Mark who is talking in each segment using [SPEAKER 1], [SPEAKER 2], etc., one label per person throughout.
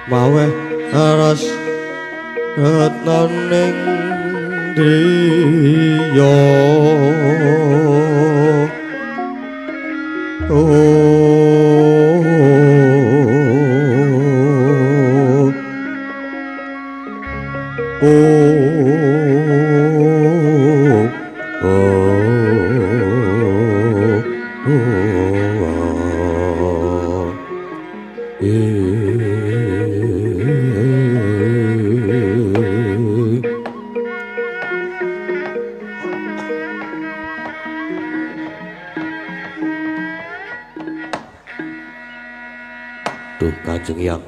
[SPEAKER 1] Maweh aras retnaning driya. Oh, oh, oh, oh, Duh Kanjeng Hyang,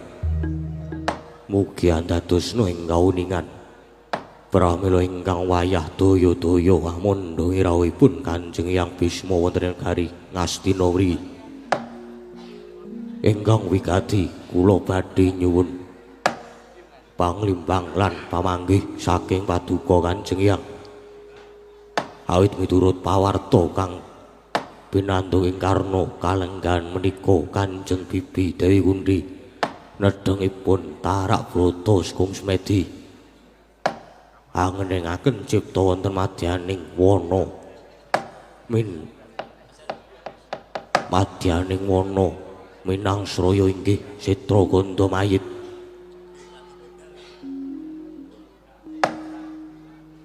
[SPEAKER 1] mugi andadosna ing kauningan pramila ingkang wayah daya-daya amandha rawuhipun Kanjeng Hyang Bisma wonten ing negari Ngastina mriki. Ingkang wigati kula badhe nyuwun panglimbang lan pamanggih saking paduka Kanjeng Hyang. Awit miturut pawarta kang pinandung ing karna kalenggahan menika Kanjeng Bibi Dewi Kunthi nedhengipun tarak brata Sekung Semedi angenengaken cipta wonten madyaning wana min madyaning wana minangsraya inggih Setra Ganda Mayit.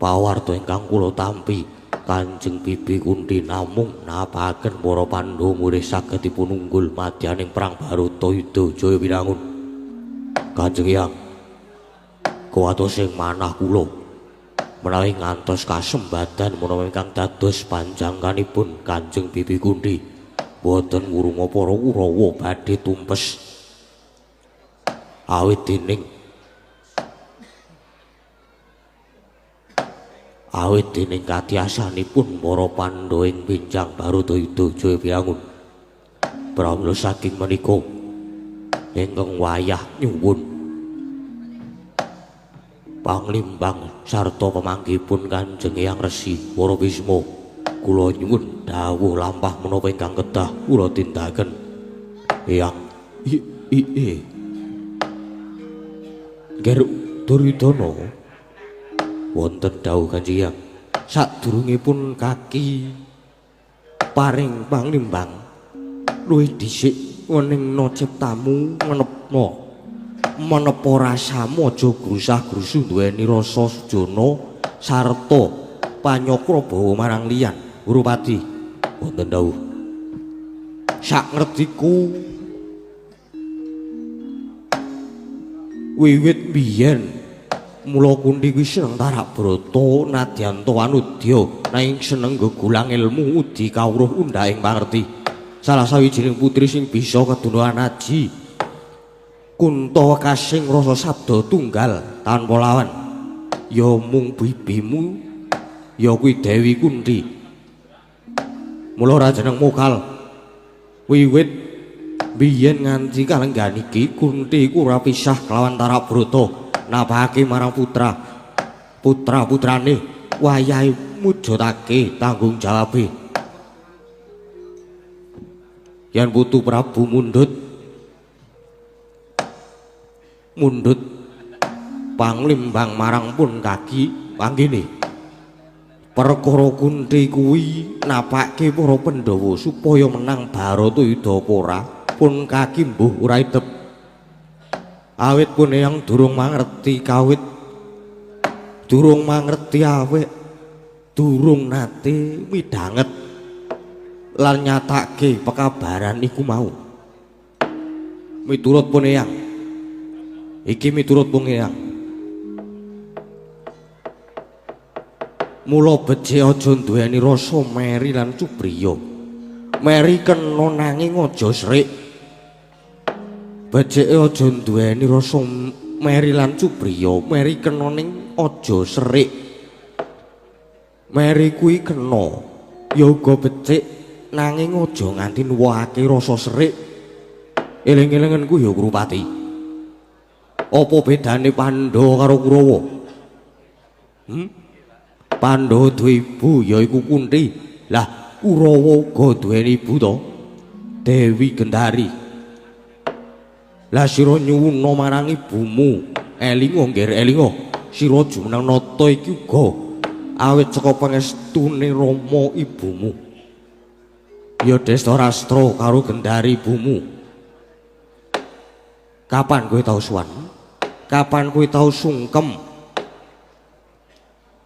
[SPEAKER 1] Pawarta ingkang kula tampi Kanjeng Bibi Kunthi namung napaken para Pandhawa murih saged dipun unggul madyaning perang Baratayuda Jaya Winangun. Kanjeng Hyang, kuwatos ing manah kula menawi ngantos kasembadan menawi ingkang dados panjangkanipun Kanjeng Bibi Kunthi boten wurunga para Kurawa badhe tumpes awit dening katiasanipun para Pandhawa ing benjang Baratayuda Jaya Winangun. Pramila saking menika ingkang wayah nyuwun panglimbang sarta pamanggihipun Kanjeng Hyang Resi Para Bisma, kula nyuwun dawuh lampah menapa ingkang kedah kula tindakaken. Hyang i i Ger Duryudana, wonten dawuh Kanjeng Hyang, sadurungipun kaki paring panglimbang luwih dhisik weningna ciptamu menepna menepa rasamu aja grusah-grusu duweni rasa sujana sarta panyakra bawa marang liyan. Gurupati, wonten dawuh. Sak ngertiku wiwit biyen mula Kunthi kuwi seneng tarak brata nadyan anudya nanging seneng gegulang ilmu udi kawruh undhaing pangerti. Salah sawijining putri sing bisa kedunuhan aji kunta kasing rasa sabda tunggal tanpa lawan ya mung bibimu ya kuwi Dewi Kunthi. Mula ora jeneng mokal wiwit biyen nganti kalenggahan iki Kunthi iku ora pisah kelawan tarak brata napake marang putra-putrane wayahe mujudake tanggung jawabe. Yen putu Prabu mundhut panglimbang marang pun kaki panggene perkara Kunthi kuwi napake para Pandhawa supaya menang Baratayuda apa ora pun kaki mbuh ora idep. Awit pun yang durung mangerti kawit durung mangerti awit durung nate midhanget lan nyatake pekabaran iku mau. Miturut pun eyang iki, miturut pun eyang, mula becik aja duweni rasa meri lan cupriya. Meri kena nanging aja srik. Becike aja duweni rasa meri lan cupriya, meri kena ning aja serik. Meri kuwi kena ya uga becik nanging aja nganti nuwuhake rasa serik. Eling-elingan ku ya Kurupati. Apa bedane Pandhawa karo Kurawa? Pandhawa duwe ibu yaiku Kunti. Lah Kurawa uga duweni ibu to? Dewi Gendari. Lah sira nyuwuna marang ibumu. Elinga nggir elinga. Sira jumeneng nata iki uga awit saka pangestune rama ibumu. Ya Destarastra karo Gendari ibumu. Kapan kowe tau suwan? Kapan kowe tau sungkem?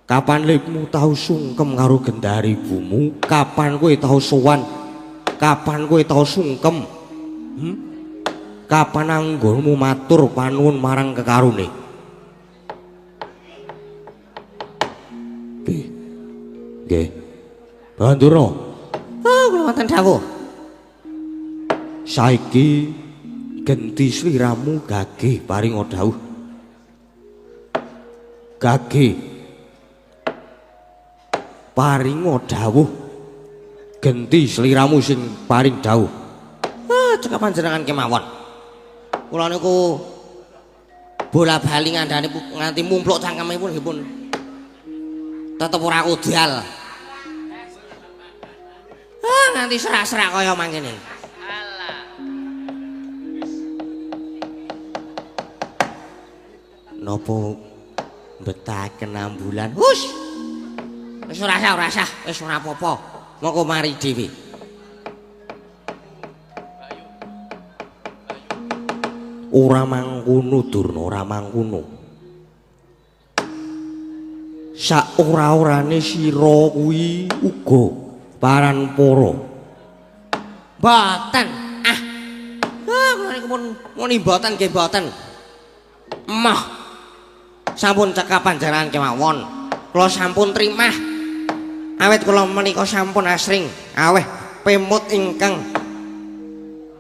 [SPEAKER 1] Kapan lipmu tau sungkem karo Gendari ibumu? Kapan kowe tau sowan? Kapan kowe tau sungkem? Kapan anggonmu matur panuwun marang kekarone? Nggih. Nggih. Bandura.
[SPEAKER 2] Oh, kula wonten dawuh.
[SPEAKER 1] Saiki genti sliramu gagih paringa dawuh. Gagih paringa dawuh. Genti sliramu sing paring dawuh.
[SPEAKER 2] Ah, cekap panjenengan kemawon. Kula niku bola-bali ngandhani nganti mumpluk cangkemipun nggih pun tetep ora udal. Ah, nganti serak-serak kaya mangkene.
[SPEAKER 1] Napa mbetaken ambulan?
[SPEAKER 2] Hus. Wis ora sah, ora sah, wis ora apa-apa. Monggo mari dhewe.
[SPEAKER 1] Ora mangkono Durna, ora mangkono. Sak ora-orane sira kuwi uga paran para.
[SPEAKER 2] Mboten. Ah. Ah, kula niku pun muni mboten nggih mboten. Emoh. Sampun cekap panjenengan kemawon. Kula sampun trimah. Awit kula menika sampun asring aweh pemut ingkang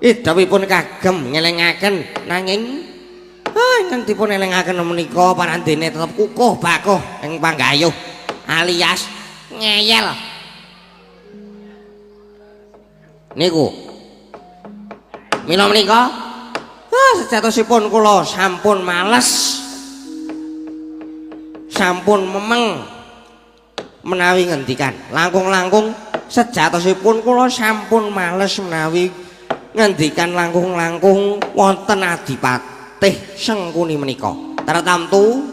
[SPEAKER 2] idhawipun kagem ngelingaken, nanging ingkang dipun elingaken menika parandene tetep kukuh bakuh ing panggayuh alias ngeyel. Niku mila menika sejatosipun kula sampun males, sampun memeng menawi ngendikan. Langkung-langkung sejatosipun kula sampun males menawi ngendikan langkung-langkung wonten adipatih Sengkuni menika. Tartamtu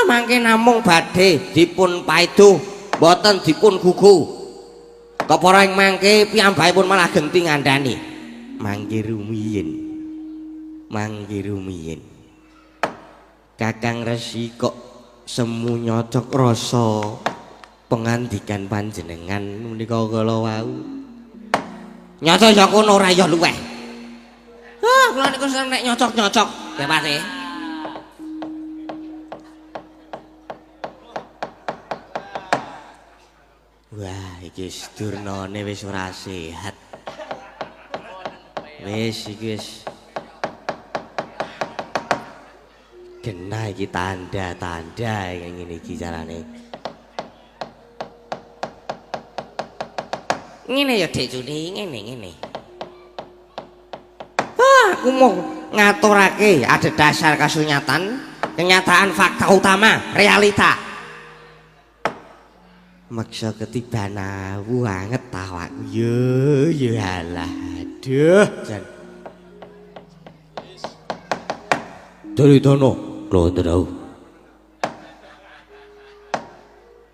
[SPEAKER 2] mangke namung badhe dipun paedo, boten dipun gugu. Kepara ing mangke piyambakipun malah genti ngandhani.
[SPEAKER 1] Mangke rumiyin. Mangke rumiyin. Kakang Resi kok semu nyocok rasa pengandikan panjenengan menika kala wau.
[SPEAKER 2] Nyocok ya kono ora ya luweh. Ah, kula niku seneng nek nyocok-nyocok, Bapake.
[SPEAKER 1] Wah, iki Durnane wis ora sehat. Wis iki wis genah iki tanda-tanda ngene iki carane.
[SPEAKER 2] Ngene ya Dik Juni, ngene ngene. Ah, aku mau ngaturake ada dasar kasunyatan, kenyataan fakta utama, realita.
[SPEAKER 1] Maksa ketiban awu anget awakku. Yo yo alah, aduh jan. Duryudana, kula wonten dawuh.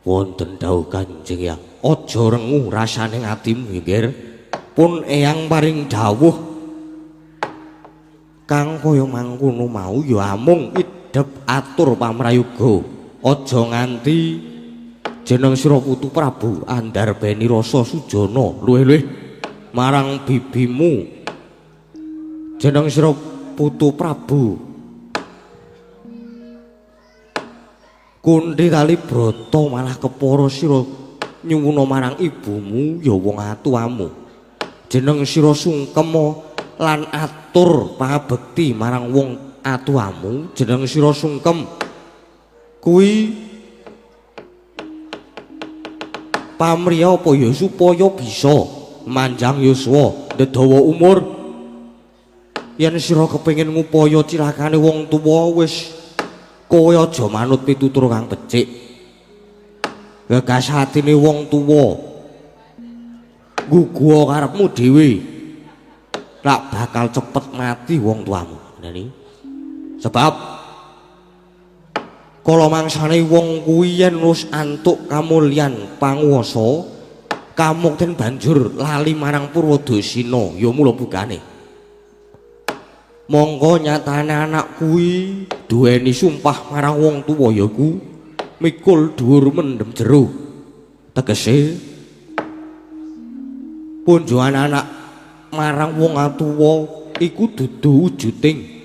[SPEAKER 1] Wonten dawuh Kanjeng Eyang. Aja rengu rasane atimu nggih. Pun Eyang paring dawuh kang kaya mangkono mau ya amung idhep atur pamrayuga. Aja nganti jeneng sira putu Prabu andarbeni rasa sujana luwih-luwih marang bibimu. Jeneng sira putu Prabu Kunthi Kalibrata malah kepara sira nyuwuna marang ibumu ya wong atuamu. Jeneng sira sungkem lan atur pangabekti marang wong atuamu. Jeneng sira sungkem kuwi pamriya apa ya supaya bisa manjang yuswa ndedawa umur. Yen sira kepengin ngupaya cilakane wong tuwa wis kowe aja manut pitutur kang becik. Gegas atine wong tuwa. Ngguguha karepmu dhewe. Lak bakal cepet mati wong tuamu. Ngene. Sebab kala mangsane wong kuwi yen wis antuk kamulyan panguwasa, kamukten banjur lali marang Purwadasina, ya mula bukane. Mongko nyatane anak kuwi duweni sumpah marang wong tuwa ya ku mikul dhuwur mendem jero. Tegese punjuan anak marang wong tuwa iku dudu wujuding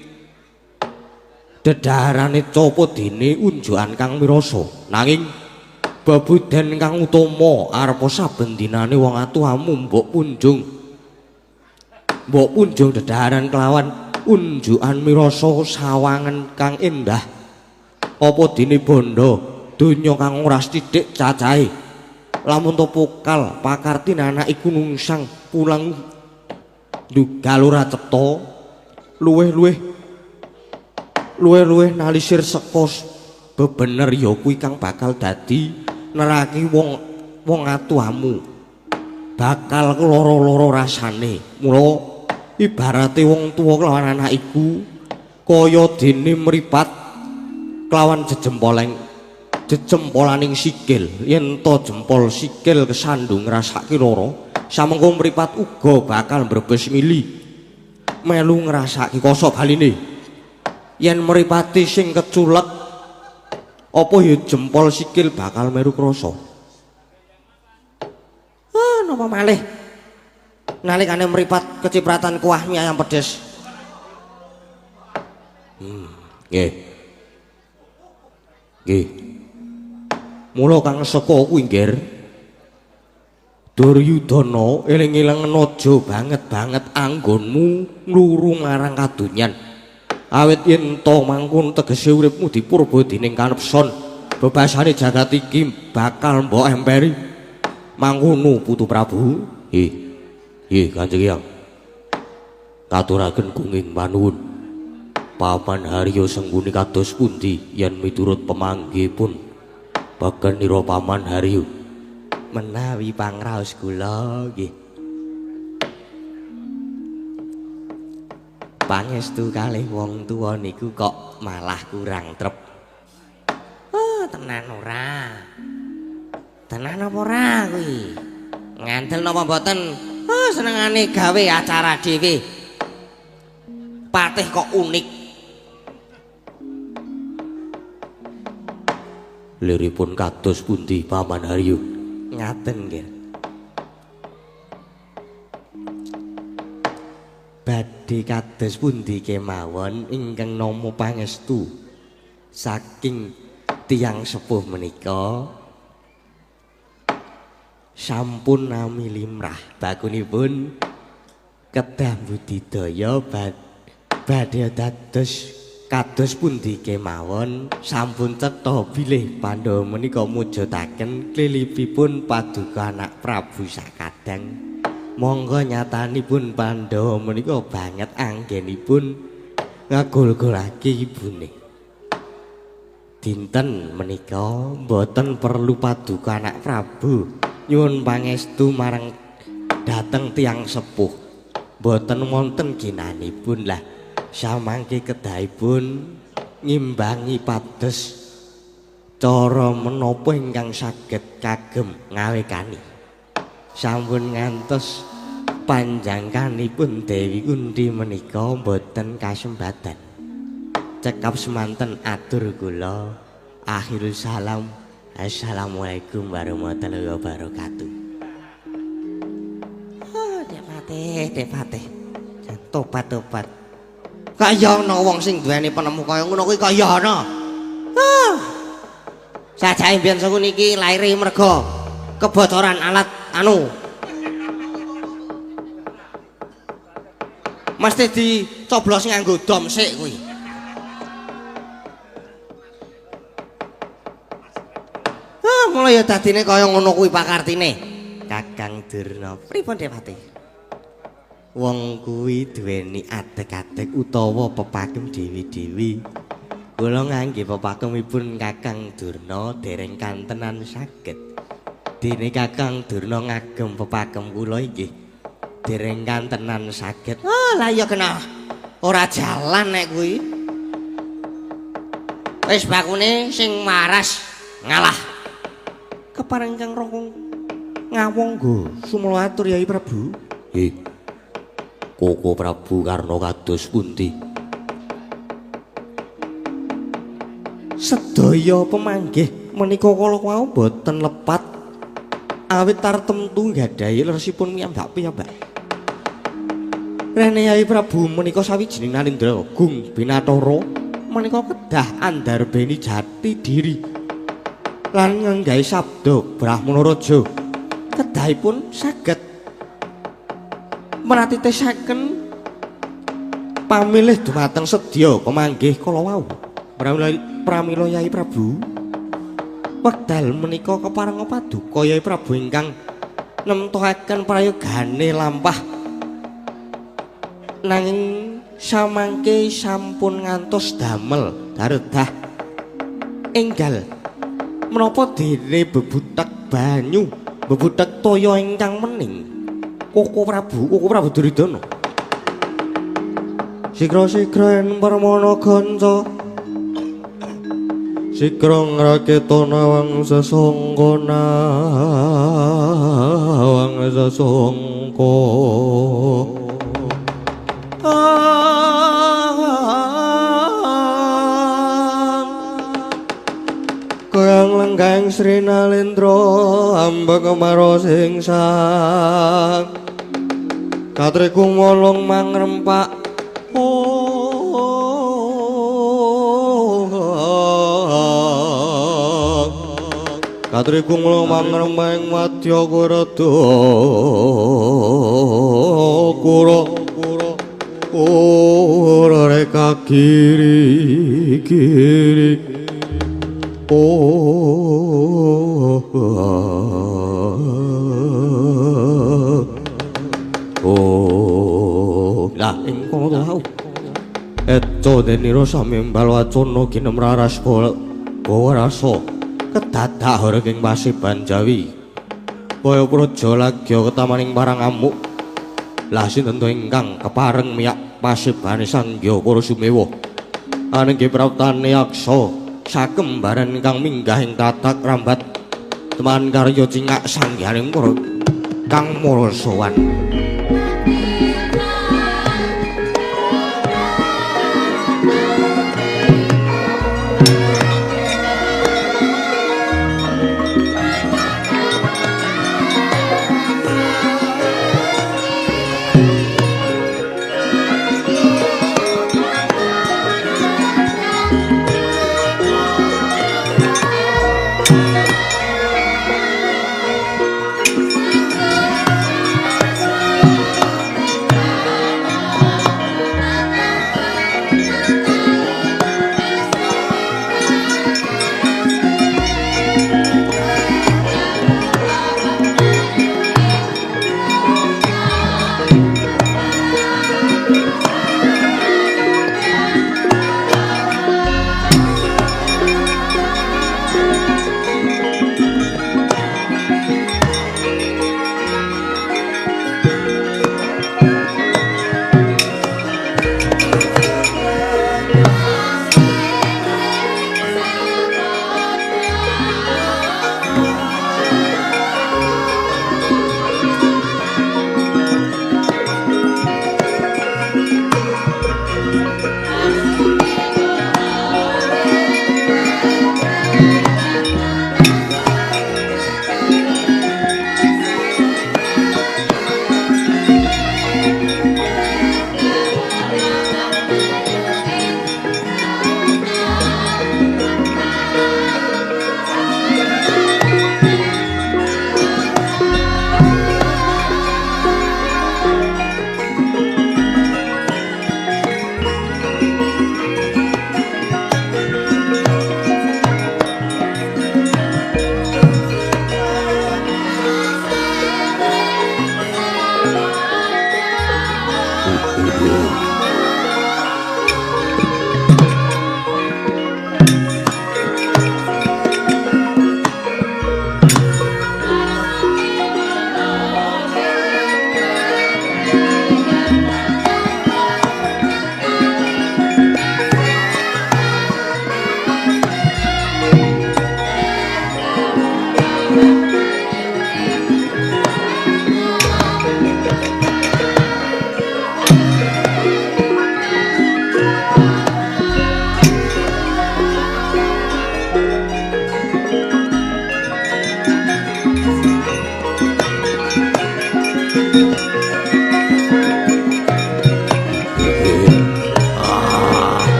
[SPEAKER 1] dedaharane capa dene unjukan kang mirasa, nanging bebuden kang utama arepa saben dinane wong atuwamu mbok punjung. Mbok punjung dedaharan kelawan unjukan mirasa sawangan kang endah. Apa dene bondo donya kang ora sithik cacahe. Lamun to pokal pakarti anak iku nungsang pulang ndugal ora cetha, luwih-luwih nalisir saka bebener ya kuwi kang bakal dadi neraki wong atuwamu. Bakal loro-loro rasane. Mula ibarate wong tuwa kelawan anak iku kaya dene mripat kelawan jejempolaning sikil. Yen to jempol sikil kesandung ngrasake lara, samengko mripat uga bakal mbrebes mili melu ngrasake kosok baline. Yen mripate sing keculek apa ya jempol sikil bakal meru krasa. Ah, napa malih nalikane mripat kecipratan kuah mie ayam pedes. Nggih. Nggih. Mula kang saka kuwi nggir Duryudana eling-eling aja banget-banget anggonmu ngluru marang kadonyan. Awit yen to mangkon tegese uripmu dipurba dening kanepson, bebasane jagat iki bakal mbok emperi. Mangkono Putu Prabu. Nggih. Nggih Kanjeng Hyang. Katuraken gunging panuwun. Paman Haryo Sengkuni kados pundi yen miturut pemanggihipun bagenira Paman Haryo?
[SPEAKER 2] Menawi pangraos kula nggih pangestu kalih wong tuwa niku kok malah kurang trep. Oh, tenan ora? Tenan apa ora kuwi? Ngandel napa mboten? Oh, senengane gawe acara dhewe. Patih kok unik.
[SPEAKER 1] Liripun kados pundi Paman Haryo?
[SPEAKER 2] Ngaten nggih. Badhe kados pundi kemawon ingkang nama pangestu saking tiyang sepuh menika sampun nami limrah bakunipun kedah budidaya badhe dados kados pundi kemawon sampun cetha bilih Pandhawa menika mujudaken klilipipun paduka anak Prabu sakadang. Monggo nyatanipun Pandhawa menika banget anggenipun ngagul-gulake ibune. Dinten menika mboten perlu paduka anak Prabu nyuwun pangestu marang dhateng tiyang sepuh. Mboten wonten ginanipun lah. Samangke kedahipun ngimbangi pados cara menapa ingkang saged kagem ngawekani. Sampun ngantos panjangkanipun Dewi Kunti menika mboten kasembadan. Cekap semanten atur kula. Akhirul salam. Assalamualaikum warahmatullahi wabarakatuh. Oh, Dek Patih, Dek Patih. Tobat-tobat. Kaya ana wong sing duweni penemu kaya ngono kuwi kaya ana. Ah. Sajake mbiyen saka niki laire merga kebocoran alat anu. Mesti dicoblos nganggo dom sik kuwi. Ah, mulai ya dadine kaya ngono kuwi pakartine. Kakang Durna, pripun Dek Patih? Wong kuwi duweni adeg-adeg utawa pepakem dewi-dewi. Kula ngangge pepakemipun Kakang Durna dereng kantenan saged. Dene Kakang Durna ngagem pepakem kula inggih dereng kantenan saged. Oh, lah ya kena ora jalan nek kuwi. Wis bakune sing waras ngalah.
[SPEAKER 1] Kepareng Kang Raka ngawangga sumela atur Yai Prabu.
[SPEAKER 2] Nggih. Koko Prabu Karna kados pundi?
[SPEAKER 1] Sedaya pemanggih menika kala wau boten lepat awit tartemtu nggadahi leresipun piyambak-piyambak. Rene Yai Prabu menika sawijining nalindra gung binatara menika kedah andarbeni jati diri lan nganggahi sabda Brahmana Raja kedahipun saged meratitesaken pamilih dumateng sedya pemanggih kala wau. Pramila Yai Prabu wekdal menika kepareng paduka Yai Prabu ingkang nemtohaken prayogane lampah nanging samangke sampun ngantos damel daredah enggal menapa dene bebutek banyu bebutek toya ingkang mening. Koko Prabu Duryudana
[SPEAKER 2] Sikra-sikra yen permana kanca sikra ngraketa nawang sesangka nawang sesangka. Kang lenggahing Sri Nalendra ambek maro sing sang katriku wolung mangrempak. Katriku wolung mangrempak ing wadya kurada kura kura ora reka kiri kiri. Oh, oh,
[SPEAKER 1] lah ing kono wau eca denira samimbal wacana ginem raras bawa rasa kedadak horeg ing Paseban Jawi kaya praja lagya ketamaning parang amuk. Lah sinten to ingkang kepareng miyak pasebane Sangya Para Sumewa anengge praptane aksa sakembaran ingkang minggah ing tatak rambat teman karya cingak sangyaning para kang mara sowan.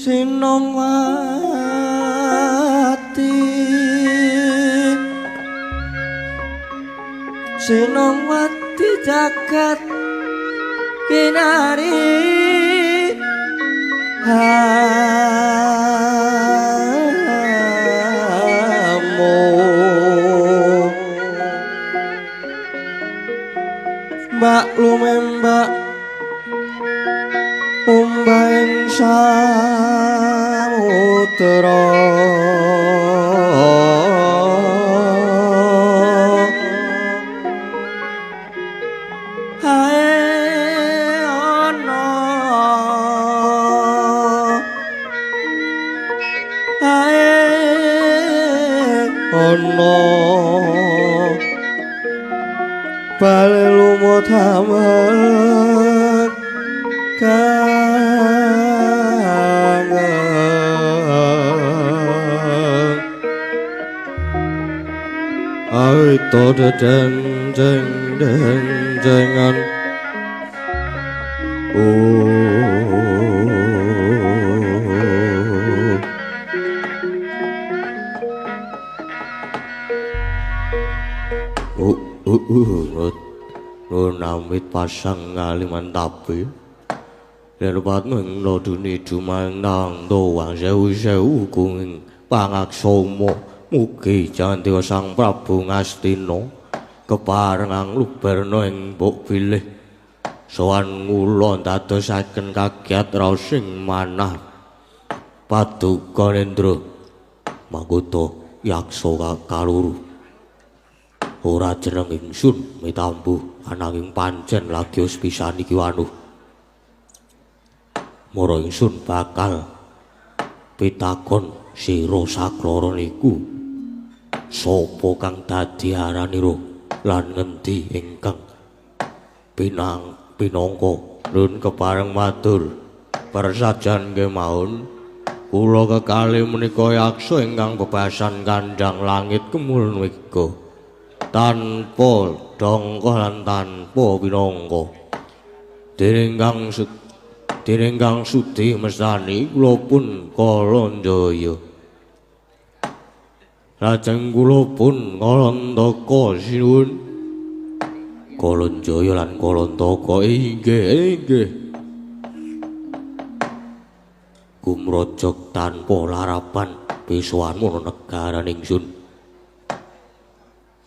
[SPEAKER 1] Sinongwati, Sinongwati jagat kinari hamu mbak lumembak umbaing samudra hae ana hae ana bale lumut hamek awito dedeng dengan namit pasang ngalimantabe Lepat menglo duni dumandang doang sewu-sewu kuning pangaksomo mugi jantiwa Sang Prabu Ngastina keparengang luberna ing mbok bilih sowan kula ndadosaken kagiat raos sing manah paduka Nendra makutha yaksa kaluru ora jeneng ingsun mitambuh ananging pancen lagi wis pisan iki wanuh mara ingsun bakal pitakon sira sakloro niku sapa kang dadi aranira lan ngendi ingkang pinangka nun kepareng matur persajan kemawon kula kekalih menika yaksa ingkang bebasan kandhang langit kemul wiga tanpa dongko lan tanpa pinangka dening kang sudi mestani kula pun Kalanjaya lajeng kula pun Kalantaka sinuwun Kalanjaya lan Kalantaka inggih inggih gumrojog tanpa larapan pisuwanmu negaran ingsun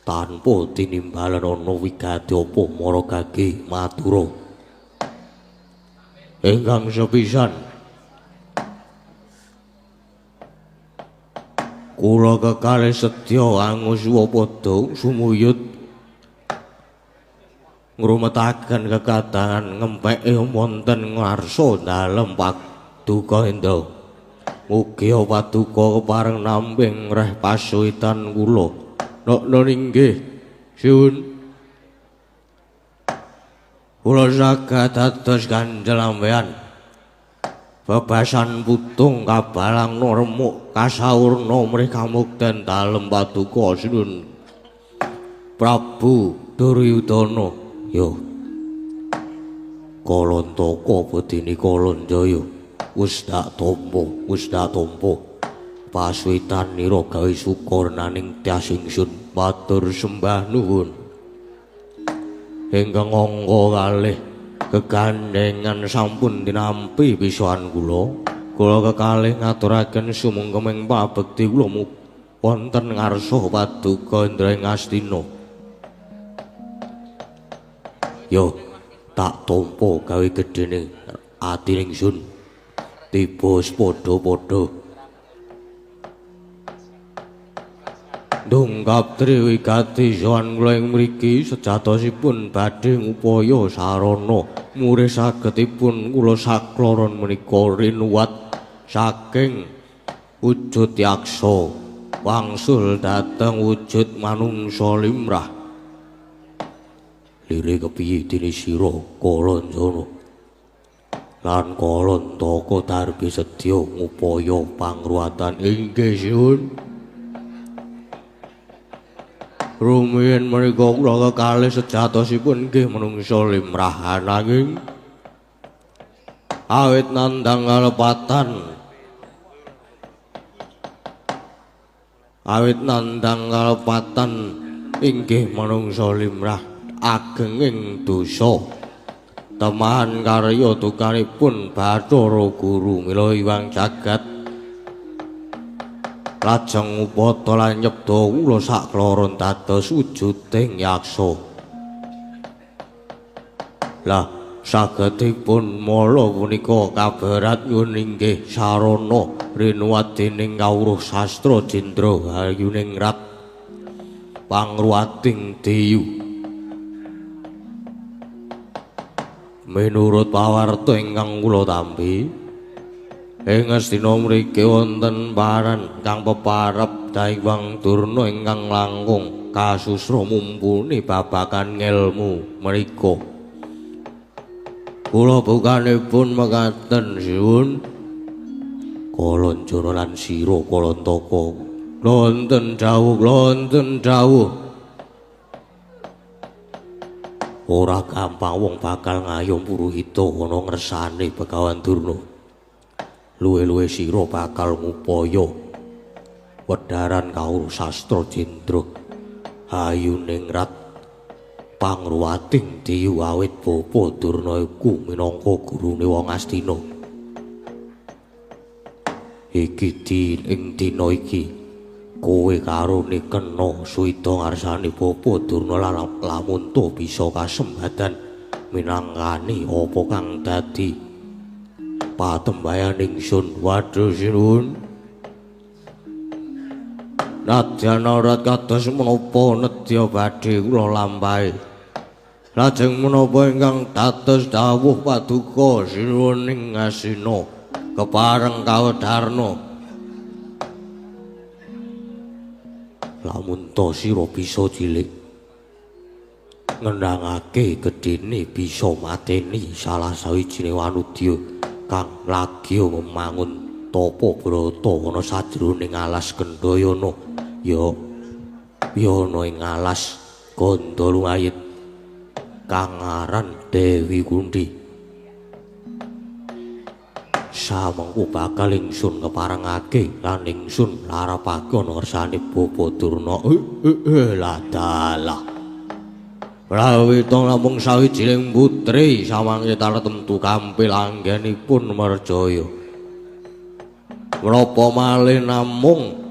[SPEAKER 1] tanpa tinimbalan ana wigati apa mara gage matura ingkang sepisan kula kekalih sedya angusuwa padha sumuyut ngrumetaken kekadangan ngempeke wonten ngarsa dalem Paduka Indra mugi paduka kepareng nampi ngreh pasuwitan kula nokno inggih siwun kula saged dados kandel ambean Bebasan putung kabalangna remuk kasaurna mrih kamukten dalem paduka Sinuwun Prabu Duryudana. Yo Kalantaka bedene Kalanjaya wis dak tampa, wis dak tampa. Pasuwitan nira gawe sukarnaning tyas ingsun matur sembah nuwun. Ingkang angka kalih gegandhengan sampun tinampi pisuhan kula. Kula kekalih ngaturaken sumangga pabekti kula wonten ngarsa paduka Indra ing Astina. Yo tak tampa gawe gedhene ati ingsun. Tiba padha-padha. Dongkap triwigati sowan kula ing mriki sejatosipun badhe ngupaya sarana murih sagetipun kula sakloron menika rinuwat saking wujud yaksa wangsul dhateng wujud manungsa limrah. Lire kepiye dene sira Kalanjana lan Kalantaka darbi sedya ngupaya pangruwatan inggih sinuwun. Rumiyin menika kula kekalih sejatosipun nggih manungsa limrah nanging awit nandhang kalepatan, awit nandhang kalepatan inggih manungsa limrah agenging dosa temahan karya dukanipun Bathara Guru mila iwang jagat lajeng upata lan nyebda kula sakloron dados wujuding yaksa. Lah sagedipun mala punika kaberat nyuwun inggih sarana rinuwat dening kawruh sastra jendra hayuningrat pangruwating deyu. Minurut pawarta ingkang kula tampi ing Astina mriki wonten paran kang peparep Daiwang Durna ingkang langkung kasusra mumpuni babagan ngelmu menika. Kula bukanipun mekaten sinuwun Kalanjana lan sira Kalantaka. Wonten dawuh, wonten dawuh. Ora gampang wong bakal ngayom puruhita ana ngersane Begawan Durna. Luwe-luwe sira bakal ngupaya wedharan kawruh sastra jendra hayuningrat pangruwating diyu awit bapa Durna iku minangka gurune wong Astina. Iki ing dina iki kowe karone kena suwita ngarsane bapa Durna lamun ta bisa kasembadan minangkani apa kang dadi patembayan ingsun. Waduh sinuwun. Nadyan ora kados menapa nedya badhe kula lampahi. Lajeng menapa ingkang dados dawuh paduka sinuwun ing Asina kepareng kawedharna. Lamun ta sira bisa cilik ngendhangake gedhene bisa mateni salah sawijine wanudya kang lagi memangun tapa brata ana sajroning alas Kendayana ya ana ing alas Gandalungayit kang aran Dewi Kunthi. Samengko bakal ingsun keparengake lan ingsun larapake ana ngersane Bapa Durna. Ladalah Prawita namung sawijining putri samangke tartemtu kampil anggenipun merjaya. Menapa malih namung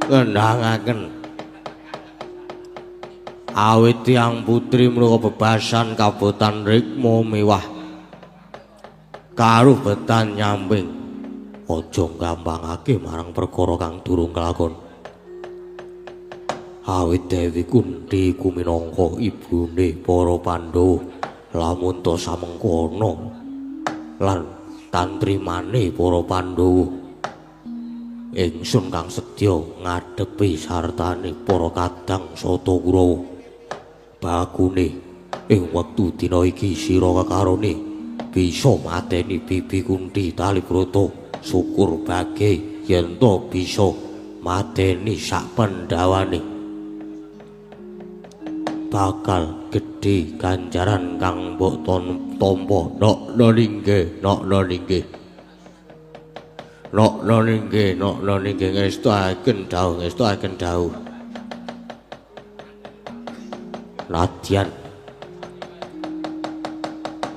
[SPEAKER 1] ngendhangaken awit tiyang putri menika bebasan kabotan rikma mewah karo betan nyamping. Aja gampangake marang perkara kang durung kelakon. Awit Dewi Kunthi iku minangka ibune para Pandhawa lamun ta samengko ana lan tantrimane para Pandhawa ingsun kang sedya ngadepi sartane para kadang Sata Kurawa. Bakune ing wektu dina iki sira kekarone Bisa mateni Bibi Kunti Talibrata. Syukur bage yen to bisa mateni sak pendhawane. Bakal gedhe ganjaran kang mbok tampa. Nok ninggih, nok ninggih. Nok ninggih, nok ninggih ngestuaken dawuh, ngestuaken dawuh. Nadyan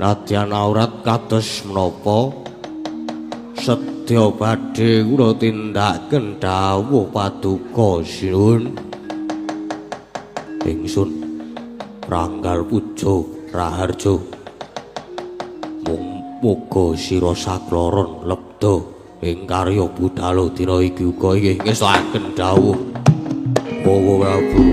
[SPEAKER 1] nadyan aurat kados menapa sedya badhe kula tindakaken dawuh paduka sinuwun. Ingsun Ranggal Pujo Raharjo, mung muga sira sakloron lebda ing karya budala dina iki uga. Inggih ngestuaken dawuh Bawa Prabu.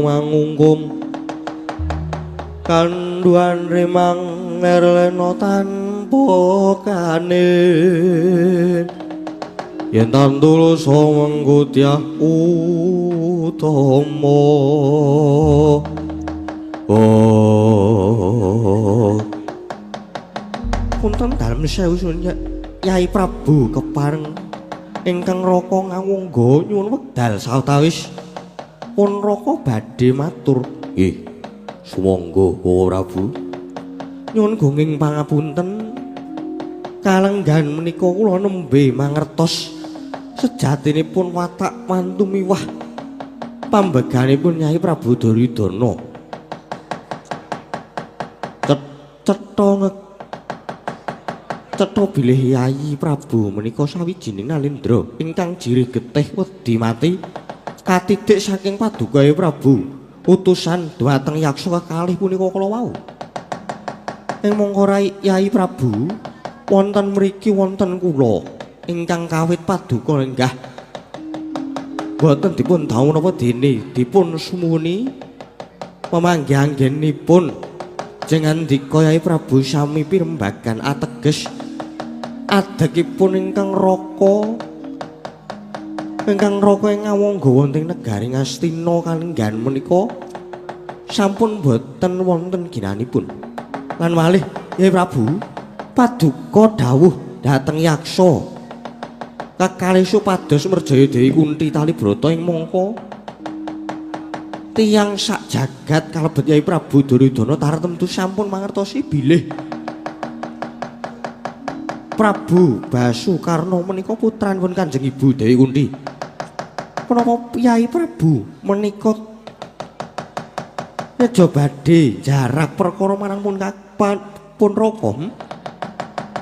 [SPEAKER 1] Mangungkum kanduan rimang nerlena tanpa kanin yen tantulus mengkutyah utama. Oh, punten dalem sewu suwun Yai Prabu kepareng ingkang raka ngawangga nyuwun wekdal sawetawis pun raka badhe matur. Nggih, sumangga Bawa Prabu. Nyuwun gonging pangapunten kalenggan menika kula nembe mangertos sejatinipun watak mantu miwah pambeganipun Nyai Prabu Duryudana. Cetha bilih Yayi Prabu menika sawijining nalindra ingkang jirih getih wedi mati katidik saking paduka Prabu utusan dhumateng yaksa kekalih punika kala wau. Ing mangka Yayi Prabu wonten mriki wonten kula ingkang kawit paduka lenggah boten dipun dawuh napa dene dipun sumuwuni pemanggih anggenipun jengandika Yayi Prabu sami pirembagan ateges adegipun ingkang raka ing ngawangga wonten negari Ngastina kalenggan menika sampun boten wonten ginanipun. Lan malih Yayi Prabu paduka dawuh dhateng yaksa kekalih supados merjaya Dewi Kunti Talibrata ing mangka tiyang sak jagat kalebet Yayi Prabu Duryudana tartemtu sampun mangertosi bilih Prabu Basukarna menika putranipun Kanjeng Ibu Dewi Kunti. Menapa Yayi Prabu menika nejo badhe jarak perkara marang pun raka?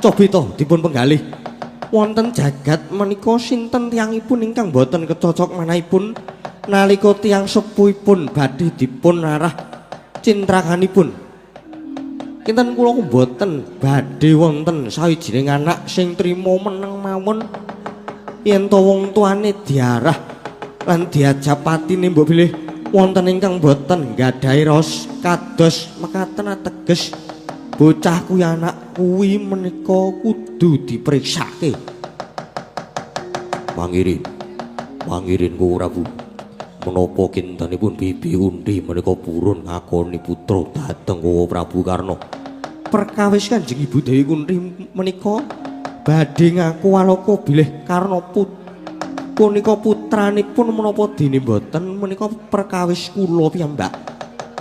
[SPEAKER 1] Cobi to dipun penggalih wonten jagat menika sinten tiyangipun ingkang boten kecocok manahipun nalika tiyang sepuhipun badhe dipun arah cintrakanipun. Kinten kula mboten badhe wonten sawijining anak sing trima meneng mawon yen to wong tuane diarah lan diajap patine mbok bilih Wonten ingkang boten nggadahi raos kados mekaten ateges bocah kuwi anak kuwi menika kudu dipriksake. Mangirin, mangirin Koko Prabu. Menapa kintenipun Bibi Kunthi menika purun ngakoni putra dhateng Koko Prabu Karna. Perkawis Kanjeng Ibu Dewi Kunthi menika badhe ngaku walaka bilih Karna punika putranipun menapa dene boten menika perkawis kula piyambak.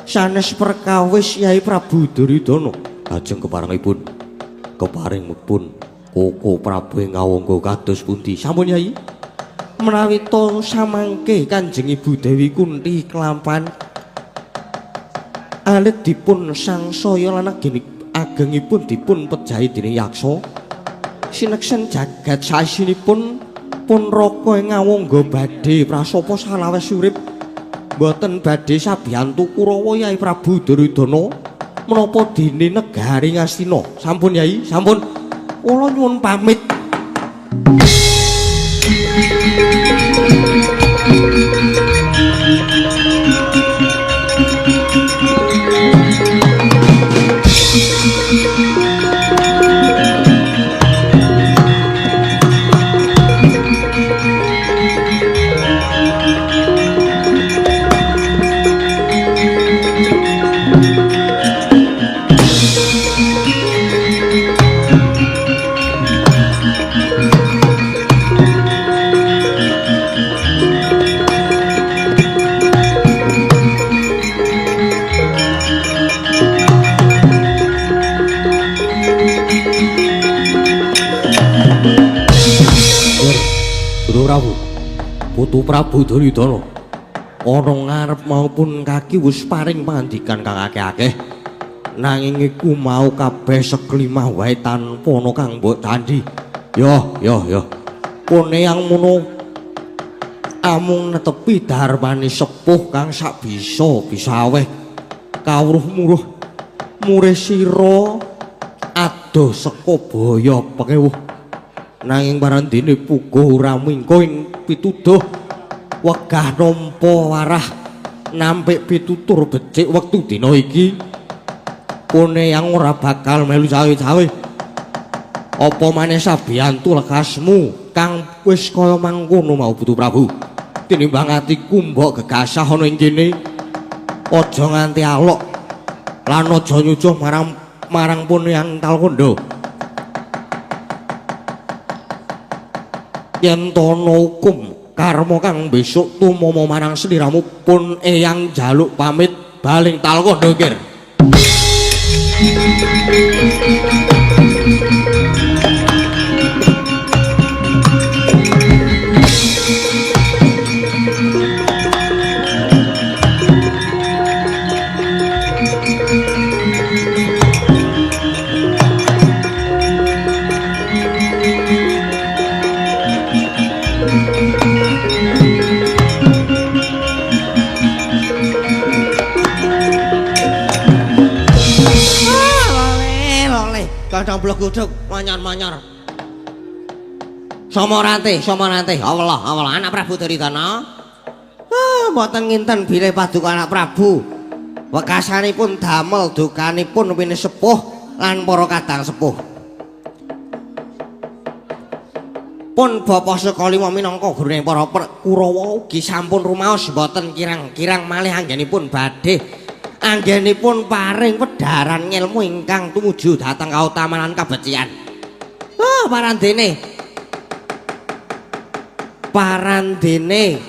[SPEAKER 1] Sanes perkawis Yai Prabu Duryudana. Lajeng keparengipun keparingipun Koko Prabu ing ngawangga kados pundi? Sampun Yai. Menawi to samangke Kanjeng Ibu Dewi Kunthi kelampahan alit dipun sangsaya lan agengipun dipun pejahi dening yaksa. Sineksen jagat saisinipun pun raka ing ngawangga badhe prasapa salawes urip boten badhe sabiyantu Kurawa Yai Prabu Duryudana menapa dene negari Ngastina. Sampun Yai, sampun. Kula nyuwun pamit. Putu Prabu Duryudana ana ngarep maupun kaki wis paring pangandikan kang akeh-akeh, nanging iku mau kabeh seklimah wae tanpa ana kang mbok candhi. Yo yo yo pune yang mono amung netepi darmane sepuh kang sak bisa bisa aweh kawruh muruh murih sira adoh saka baya pekewuh, nanging parandene puguh ora mingko ing pituduh wegah nampa warah nampik pitutur becik wektu dina iki. Pune yang ora bakal melu cawe-cawe apa maneh sabiyantu lekasmu kang wis kaya mangkono mau Putu Prabu. Tinimbang atiku mbok gegasah ana ing kene aja nganti alok lan aja nyucuh marang pune yang Talkandha. Yen tono hukum karma kang besok tumomo marang sliramu pun eyang jaluk pamit baling Talkandha kir. Kandang blek-godhog manyar-manyar. Somarante, Somarante. Allah, Allah anak Prabu Duryudana. Ah, mboten nginten bilih paduka anak Prabu. Wekasanipun damel dukanipun winisepuh lan para kadang sepuh. Pun Bapa Sukalima minangka gurune para Kurawa ugi sampun rumaos mboten kirang-kirang malih anggenipun badhe anggenipun paring wedharan ngelmu ingkang tumuju dhateng kautaman lan kabecikan. Oh, parandene. Parandene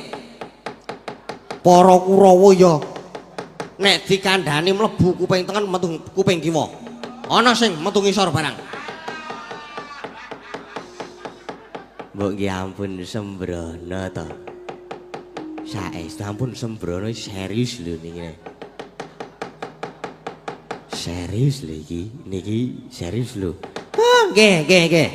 [SPEAKER 1] para Kurawa ya nek dikandhani mlebu kuping tengen metu kuping kiwa. Ana sing metu ngisor barang. Mbok nggih ampun sembrono to. Saestu ampun sembrono serius lho niki. Serius lho iki, niki serius lho. Nggih, nggih, nggih.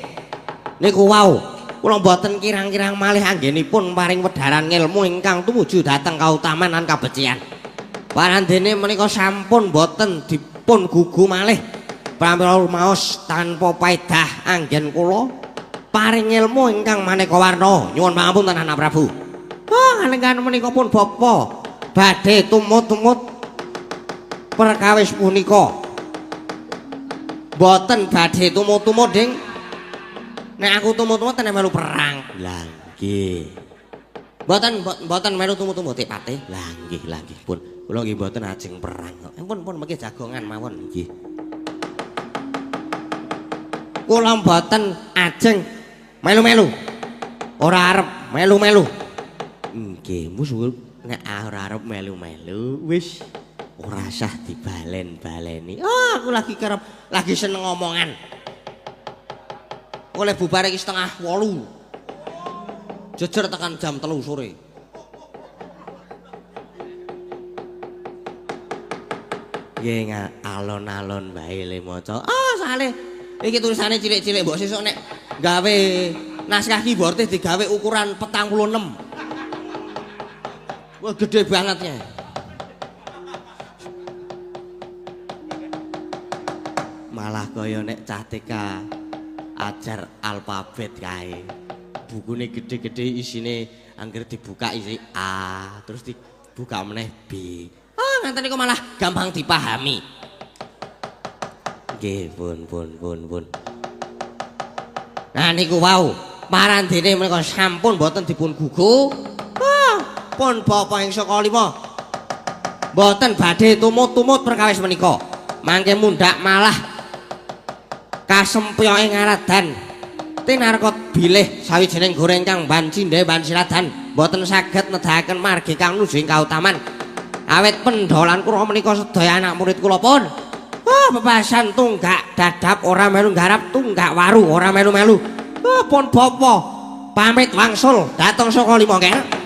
[SPEAKER 1] Niku wau, kula mboten kirang-kirang malih anggenipun paring wedharan ngelmu ingkang tumuju dhateng kautaman lan kabecikan. Parandene menika sampun mboten dipun gugu malih. Pramila rumaos tanpa paedah anggen kula paring ilmu ingkang maneka warna. Nyuwun pangapunten Anak Prabu. Ah, kalenggan menika pun bapa
[SPEAKER 2] badhe tumut-tumut perkawis punika. Mboten badhe tumut-tumut, Ding. Nek aku tumut-tumut nek melu perang.
[SPEAKER 1] Lah nggih.
[SPEAKER 2] Mboten melu tumut-tumut Patih.
[SPEAKER 1] Lah nggih, lah nggih pun. Kula nggih mboten ajeng perang kok.
[SPEAKER 2] Pun mengke jagongan mawon.
[SPEAKER 1] Nggih.
[SPEAKER 2] Kula mboten ajeng melu-melu. Ora arep melu-melu.
[SPEAKER 1] Nggih, musuh nek ora arep melu-melu wis ora sah dibalen-baleni.
[SPEAKER 2] Ah, aku lagi kerep lagi seneng omongan. Oleh bubar iki 7:30. Jejer tekan jam 3 sore.
[SPEAKER 1] Nggih, alon-alon wae le maca.
[SPEAKER 2] Ah, sale iki tulisane cilik-cilik mbok sesuk nek gawe naskah keyboard digawe ukuran 46. Wah, gede bangetnya.
[SPEAKER 1] Malah kaya nek cah TK ajar alfabet kae. Bukune gede-gede isine angger dibuka isi A, terus dibuka meneh B.
[SPEAKER 2] Ah, ngaten niku malah gampang dipahami.
[SPEAKER 1] Nggih, pun.
[SPEAKER 2] Nah niku wau, marandene menika sampun mboten dipun gugu. Ah, pun bapa ing saka lima. Mboten badhe tumut-tumut perkawis menika. Mangke mundhak malah kasempyoke ngaradan. Tinarkot bilih sawijining goreng kang ban cindhe ban siradan mboten saged nedahaken margi kang nuju ing kautaman. Awit pendolan kula menika sedaya anak murid kula pun. Ah, bebasan tunggak dadap ora melu nggarap, tunggak waru ora melu-melu. Ah, pun bapa pamit wangsul dhateng saka lima kene.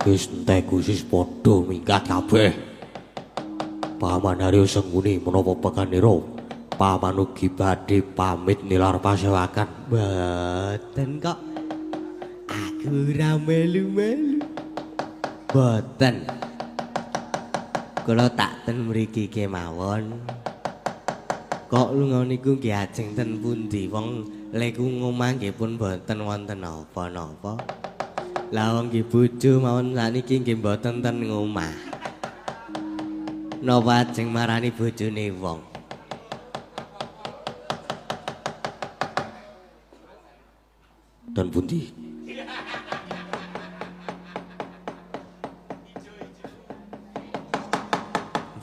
[SPEAKER 1] Wis entek khusus padha minggat kabeh. Paman Arya Sengkuni menapa pekanira paman ugi badhe pamit nilar pasewakan. Mboten kok. Aku ora melu-melu. Mboten. Kula tak ten mriki kemawon. Kok lunga niku nggih ajeng ten pundi wong leku ngomah nggih pun mboten wonten napa-napa. Lah wong nggih bojo mawon sakniki nggih mboten ten ngomah. Napa ajeng marani bojone wong?
[SPEAKER 3] Ten pundi?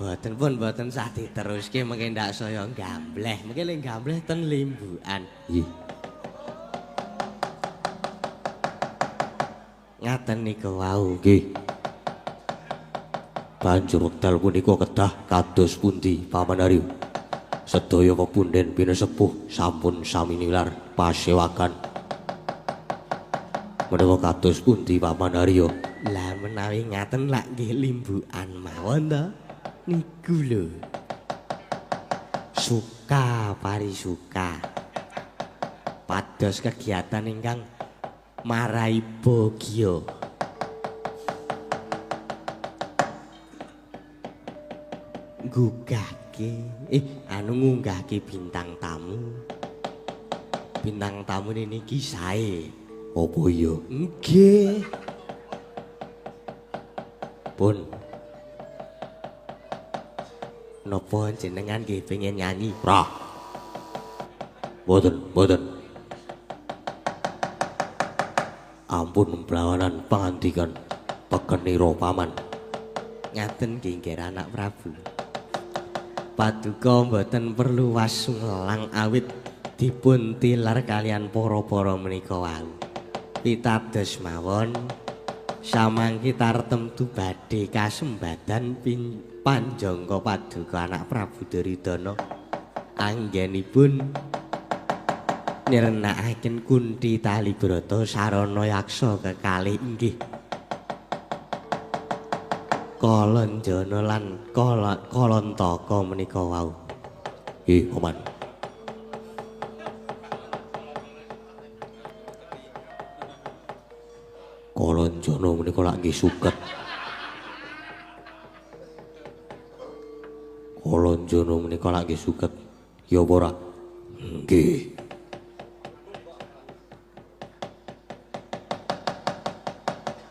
[SPEAKER 1] Mboten pun mboten sah diteruske mengke ndak saya gambleh. Mengke le gambleh ten limbukan.
[SPEAKER 3] Nggih.
[SPEAKER 1] Ngaten niku wau.
[SPEAKER 3] Nggih. Banjur wekdal punika kedah kados pundi Paman Aryo? Sedaya pepunden pinesepuh sampun sami nilar pasewakan. Menawa kados pundi Paman Aryo?
[SPEAKER 1] Lah menawi ngaten lak nggih limbukan mawon to. Niku lho. Suka parisuka. Pados kegiatan ingkang marai bagya. Nggugahke anu ngunggahke bintang tamu. Bintang tamu niki sae.
[SPEAKER 3] Apa iya?
[SPEAKER 1] Nggih. Pun. Napa jenengan nggih pengen nyanyi?
[SPEAKER 3] Ora. Mboten, mboten. Ampun blawanan pangandikan pekenira paman.
[SPEAKER 1] Ngaten nggih nggih anak Prabu. Paduka mboten perlu wasunglang awit
[SPEAKER 2] Dipun tilar kalian para-para menika wau. Pitados mawon samangke tartemtu badhe kasembadan panjangka paduka anak Prabu Duryudana anggenipun nirnakaken Kunthi Talibrata sarana yaksa kekalih inggih Kalanjana lan Kalantaka menika wau.
[SPEAKER 3] Nggih, Paman. Kalanjana menika lak nggih suket. Kalanjana menika lak nggih suket. Ya apa ora? Nggih.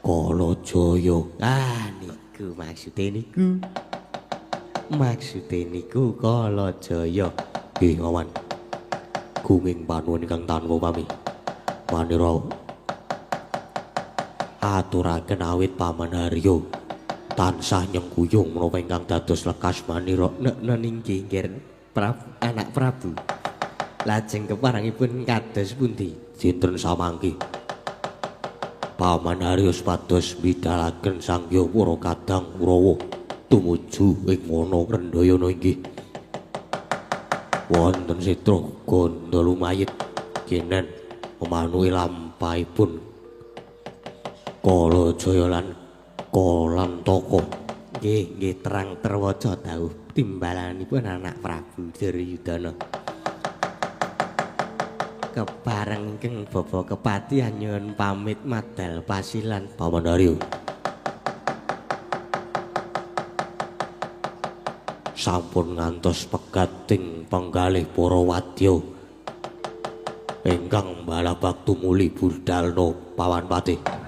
[SPEAKER 3] Kalajaya.
[SPEAKER 2] Ah niku maksude niku. Maksude niku Kalajaya.
[SPEAKER 3] Nggih, Paman. Gunging panuwun ingkang tanpa pami. Manira aturaken awit Paman Haryo tansah nyengkuyung menapa ingkang dados lekas manira
[SPEAKER 2] nek inggih nggih anak Prabu. Lajeng keparengipun kados pundi?
[SPEAKER 3] Dinten samangke Paman Haryo supados midhalaken Sang Hyang para kadang Kurawa tumuju ing wana Rendhayana inggih. Wonten sitra ganda lumayit kenen memanuhi lampahipun Kalajaya lan Kalantaka.
[SPEAKER 2] Nggih, nggih terang terwaca dawuh timbalanipun anak Prabu Duryudana. Kepareng ingkang bapa kepatihan nyuwun pamit madal pasilan
[SPEAKER 3] Paman Haryo. Sampun ngantos pegating penggalih para wadya ingkang balabak tumuli budalna Paman Patih.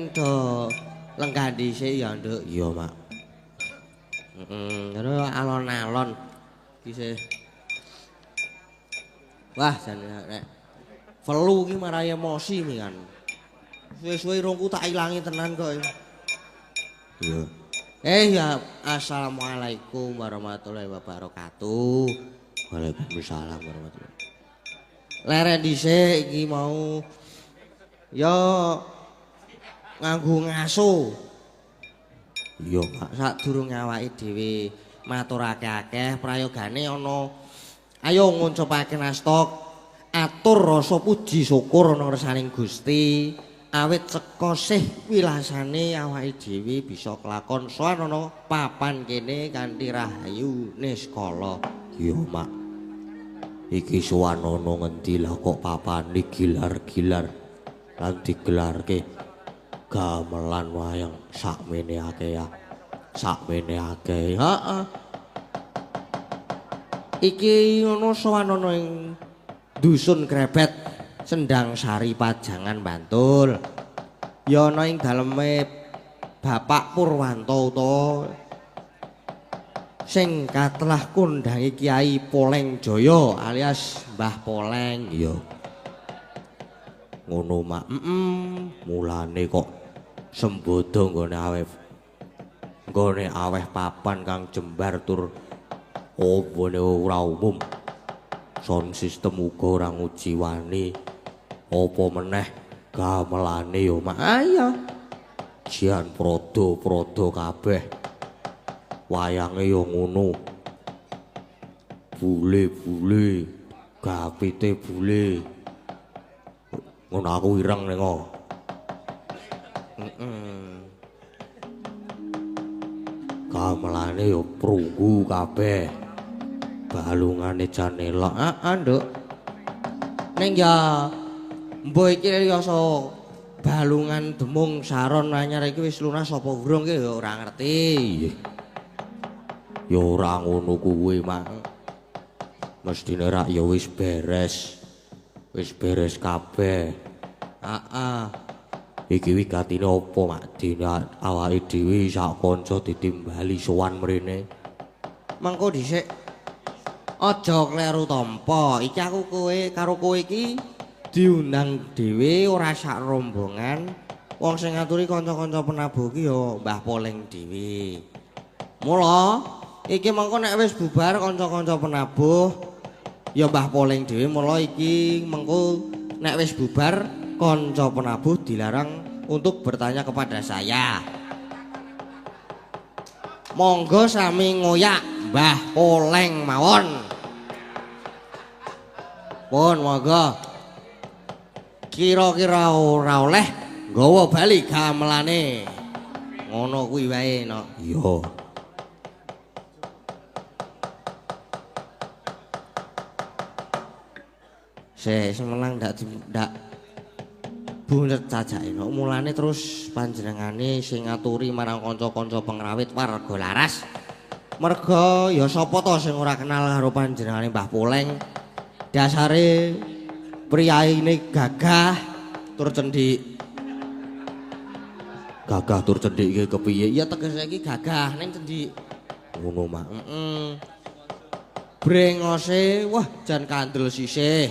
[SPEAKER 2] Ning do lenggah dhisik ya, Nduk.
[SPEAKER 1] Iya, Mak.
[SPEAKER 2] Heeh, alon-alon iki. Wah, jane nek flu iki marai emosi mi kan. Suwe-suwe irungku tak ilangi tenan kok.
[SPEAKER 1] Iya.
[SPEAKER 2] Ya assalamualaikum warahmatullahi wabarakatuh.
[SPEAKER 1] Waalaikumsalam warahmatullahi.
[SPEAKER 2] Leren dhisik iki mau ya nganggo ngaso.
[SPEAKER 1] Iya, Pak.
[SPEAKER 2] Sadurunge awake dhewe matur akeh-akeh prayogane ana ayo nguncupake nasta atur rasa puji syukur ana ngersaning Gusti awit seka sih wilasane awake dhewe bisa kelakon sowan ana papan kene kanthi rahayu niskala.
[SPEAKER 1] Iya, Mak. Iki sowan ana ngendi lah kok papane gilar-gilar lan digelarke gamelan wayang sakmene akeh ya. Sakmene akeh.
[SPEAKER 2] Heeh. Iki ana sowan ana ing Dusun Krebet, Sendang Sari Pajangan Bantul. Ya ana ing daleme Bapak Purwanto utawa sing katelah kondangi Kiai Poleng Jaya alias Mbah Poleng.
[SPEAKER 1] Iya. Ngono, Mak. Mulane kok sembodo nggone aweh papan kang jembar tur ombone ora umum. Sound system uga ora ngujiwani. Apa meneh gamelane ya, Mak.
[SPEAKER 2] Ah iya.
[SPEAKER 1] Jian prodo-prodo kabeh. Wayange ya ngono. Bule-bule, gapite bule. Ngono aku ireng ning kok. Gamelane ya prunggu kabeh. Balungane jan elok.
[SPEAKER 2] Heeh, Nduk. Ning ya mbuh iki ya so balungan demung saron anyar iki wis lunas apa urung ki ya ora ngerti.
[SPEAKER 1] Ya ora ngono kuwi, Mak. Mestine rak ya wis beres. Wis beres kabeh.
[SPEAKER 2] Heeh.
[SPEAKER 1] Iki wigatine apa, Mak? Dene awake dhewe sak kanca ditimbali sowan mrene.
[SPEAKER 2] Mengko dhisik aja kleru tampa. Iki aku kowe karo kowe iki diundang dhewe ora sak rombongan. Wong sing ngaturi kanca-kanca penabuh iki ya Mbah Poleng dhewe. Mula iki mengko nek wis bubar kanca-kanca penabuh ya Mbah Poleng dhewe. Mula iki mengko nek wis bubar kanca penabuh dilarang untuk bertanya kepada saya. Monggo sami ngoyak Mbah Poleng mawon. Pun monggo. Kira-kira ora oleh nggawa bali gamelane. Ngono kuwi wae no.
[SPEAKER 1] Iya.
[SPEAKER 2] Sik semelang ndak bunet cacake no. Mulane terus panjenengane sing ngaturi marang kanca-kanca pengrawit warga Laras. Merga ya sapa to sing ora kenal karo panjenengane Mbah Poleng. Dasare priyaine gagah tur cendik.
[SPEAKER 1] Gagah tur cendik iki kepiye?
[SPEAKER 2] Ya tegese iki gagah ning cendik.
[SPEAKER 1] Ngono, Mak.
[SPEAKER 2] Heeh. Brengose wah jan kandel sisih.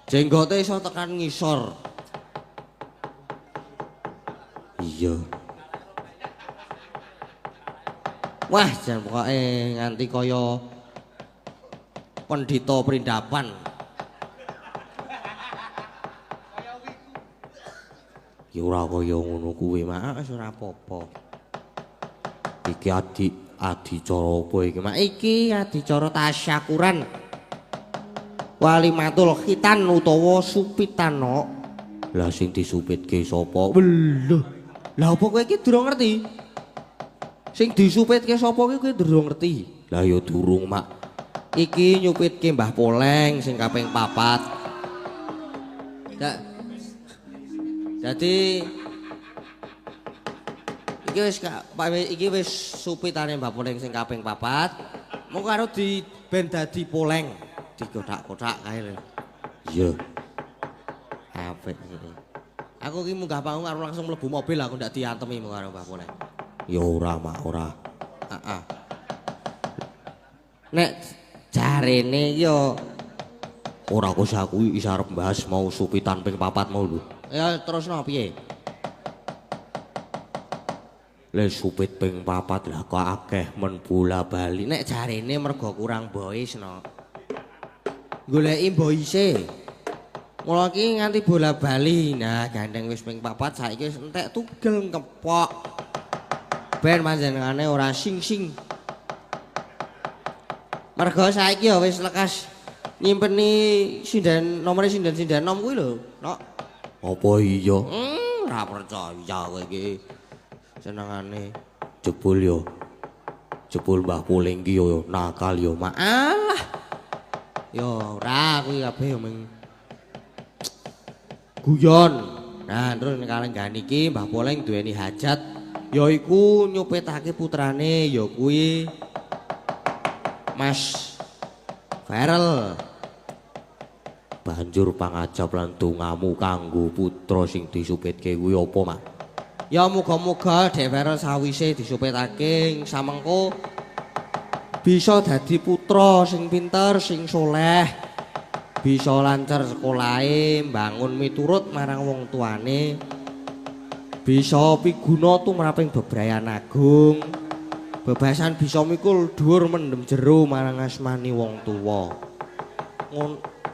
[SPEAKER 2] Jenggote iso tekan ngisor.
[SPEAKER 1] Iya.
[SPEAKER 2] Wah, jan pokoke nganti kaya pendhita prindapan.
[SPEAKER 1] Ya ora kaya ngono kuwi,
[SPEAKER 2] Mak, wis ora apa-apa.
[SPEAKER 1] Iki adicara apa iki,
[SPEAKER 2] Mak? Iki adicara tasyakuran walimatul khitan utawa supitan no.
[SPEAKER 1] Lah sing disupitke sapa?
[SPEAKER 2] Lho. Lah apa kowe iki durung ngerti? Sing disupitke sapa iki kowe durung ngerti?
[SPEAKER 1] Lah ya durung, Mak.
[SPEAKER 2] Iki nyupitke Mbah Poleng sing kaping 4. Dadi iki wis iki wis supitane Mbah Poleng sing kaping 4. Mengko karo di ben dadi poleng dikothak-kothak kae lho.
[SPEAKER 1] Iya.
[SPEAKER 2] Apik iki. Aku ki munggah panggung arep langsung mlebu mobil aku ndak diantemi karo Mbah Poleng.
[SPEAKER 3] Ya ora, Mak, ora.
[SPEAKER 2] Heeh. Nek jarene ya
[SPEAKER 3] ora kok aku isa arep bahas mau supitan ping 4 mau lho.
[SPEAKER 2] Ya terusno piye?
[SPEAKER 3] Le supit ping 4 lah kok akeh men bola bali.
[SPEAKER 2] Nek jarene mergo kurang boys no. Goleki boyse. Mula iki nganti bola bali. Nah, gandeng wis ping 4 saiki wis entek tugel kepok. Ben panjenengane ora sing-sing. Mergo saiki ya wis lekas nyimpeni sinden nomere sinden-sinden nom kuwi lho, Nok.
[SPEAKER 3] Apa iya?
[SPEAKER 2] Ora percaya kowe iki. Senengane
[SPEAKER 3] jebul yo. Jebul Mbah Poleng ki yo nakal yo, Mak.
[SPEAKER 2] Alah. Yo ora kuwi kabeh yo mung guyon. Nah, terus nek kalenggan iki Mbah Poleng duweni hajat yaiku nyupitake putrane ya kuwi Mas Ferel.
[SPEAKER 3] Banjur pangajap lan dongamu kanggo putra sing disupitke kuwi apa, Mak?
[SPEAKER 2] Ya muga-muga Dek Ferel sawise disupitake samengko bisa dadi putra sing pinter, sing soleh, bisa lancar sekolahe, mbangun miturut marang wong tuane, bisa piguna tumraping bebrayan agung, bebasan bisa mikul dhuwur mendem jero marang asmani wong tuwa.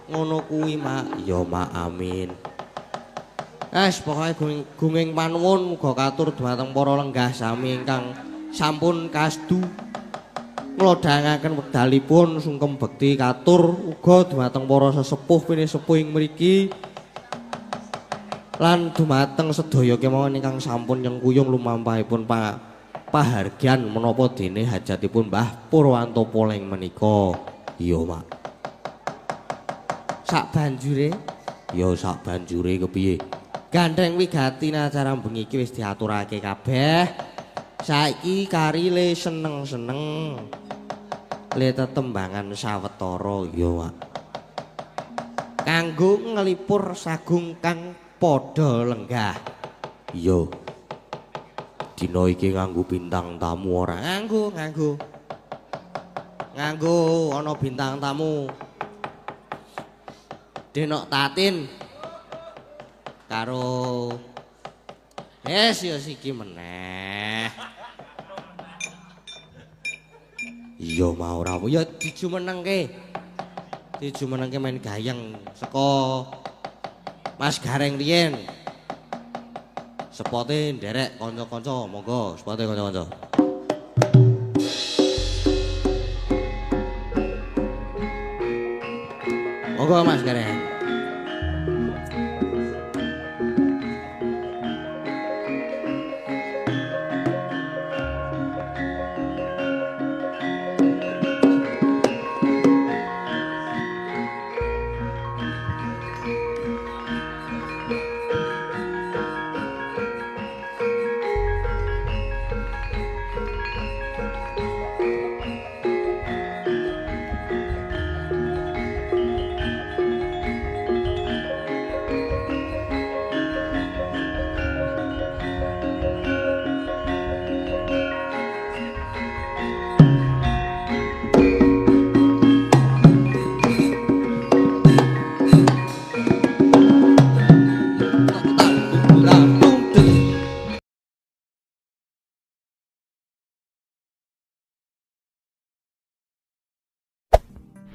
[SPEAKER 2] Ngono kuwi, Mak.
[SPEAKER 3] Ya, Mak, amin.
[SPEAKER 2] Wes pokoke gunging panuwun muga katur dumateng para lenggah sami ingkang sampun kasdu nglodhangaken wekdalipun sungkem bekti katur uga dumateng para sesepuh pinisepuh ing mriki lan dumateng sedaya kemawon ingkang sampun nyengkuyung lumampahipun pahargyan menapa dene hajatipun Mbah Purwanto Poleng menika.
[SPEAKER 3] Iya, Mak.
[SPEAKER 2] Sak banjure?
[SPEAKER 3] Ya sak banjure kepiye?
[SPEAKER 2] Gandeng wigati acara bengi iki wis diaturake kabeh. Saiki kari le seneng-seneng. Le tetembangan sawetara
[SPEAKER 3] ya, Mak.
[SPEAKER 2] Kanggo ngelipur sagung kang padha lenggah.
[SPEAKER 3] Iya. Dina iki nganggo bintang tamu ora?
[SPEAKER 2] Nganggo, nganggo. Nganggo ana bintang tamu. Denok Tatin karo es ya siki meneh.
[SPEAKER 3] Iya mau ora
[SPEAKER 2] ya dijumenengke. Dijumenengke main gayeng saka Mas Gareng riyen. Sepote nderek kanca-kanca, monggo sepote kanca-kanca. Monggo Mas Gareng.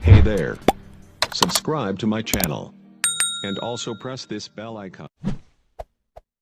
[SPEAKER 4] Hey there. Subscribe to my channel. And also press this bell icon.